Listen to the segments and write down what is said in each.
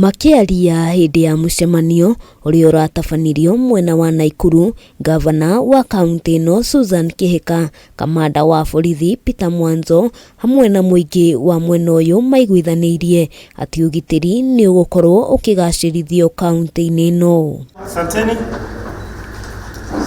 Makĩaria hĩndĩ ya mũcemanio ũrĩa ũratabanirio mwena wa Naikuru, ngavana wa kaũntĩ ĩno Susan Kihika, kamanda wa borithi Peter Mwanzo hamwe na mũingĩ wa mwena ũyũ maiguithanĩirie atĩ ũgitĩri nĩ ũgũkorwo ũkĩgacĩrithio kaũntĩ-inĩ ĩno. Asanteni.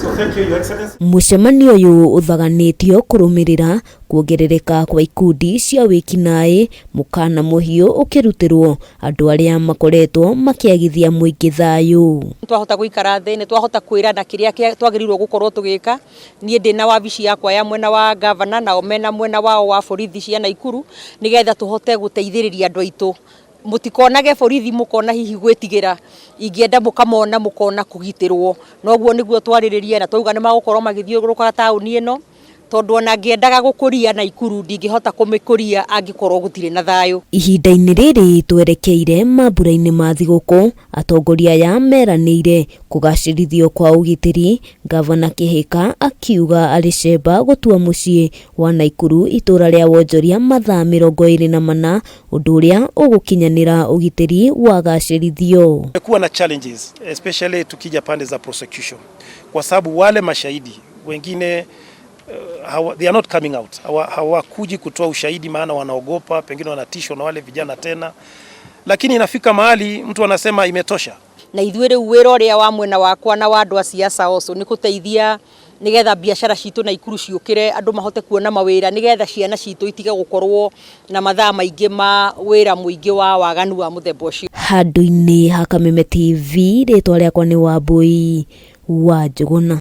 So thank you, Your Excellency. Mũcemanio ũyũ ũthaganĩtio kũrũmĩrĩra kuongerereka kwa ikundi cia wĩkinaĩ, mũkana mũhiũ ũkĩrutĩrwo andũ arĩa makoretwo makĩagithia mũingĩ thayũ. Twahota gũikara thĩ nĩ twahota kwĩrana kĩrĩa twagĩrĩirwo gũkorwo tũgĩka. Niĩ ndĩna wabici yakwa ya mwena wa gavana, nao mena mwena wao wa borithi cia Naikuru, nĩgetha tũhote gũteithĩrĩria andũ aitũ. Mũtikonage borithi mũkona hihi gwĩtigĩra, ingĩenda mũkamona mũkona kũgitĩrwo. Noguo nĩguo twarĩrĩria na twauga nĩ magũkorwo magĩthiũrũrũka taũni ĩno, tondũ ona ngĩendaga gũkũria Naikuru ndingĩhota kũmĩkũria angĩkorwo gũtirĩ na thayũ. Ihinda-inĩ rĩrĩ twerekeire mambura-inĩ ma thigũkũ, atongoria aya meranĩire kũgacĩrithio kwa ũgitĩri, Ngavana Kihika akiuga arĩ cemba gũtua mũciĩ wa Naikuru itũra rĩa wonjoria mathaa 24, ũndũ ũrĩa ũgũkinyanĩra ũgitĩri wagacĩrithio. Kumekuwa na challenges, especially tukija pande za prosecution, kwa sababu wale mashahidi wengine they are not coming out, hawakuji kutoa ushahidi, maana wanaogopa, pengine wanatishwa na wale vijana tena, lakini inafika mahali mtu anasema imetosha. Na ithuĩ rĩu wĩra ũrĩa wa mwena wakwa na wa andũ a siasa also nĩ gũteithia nĩgetha biacara citũ Naikuru ciũkĩre, andũ mahote kuona mawĩra, nĩgetha ciana citũ itige gũkorwo na mathaa maingĩ ma wĩra mũingĩ wa waganu wa mũthemba ũcio. Handũ-inĩ ha Kameme TV, rĩtwa rĩakwa nĩ Wambui wa Njũgũna.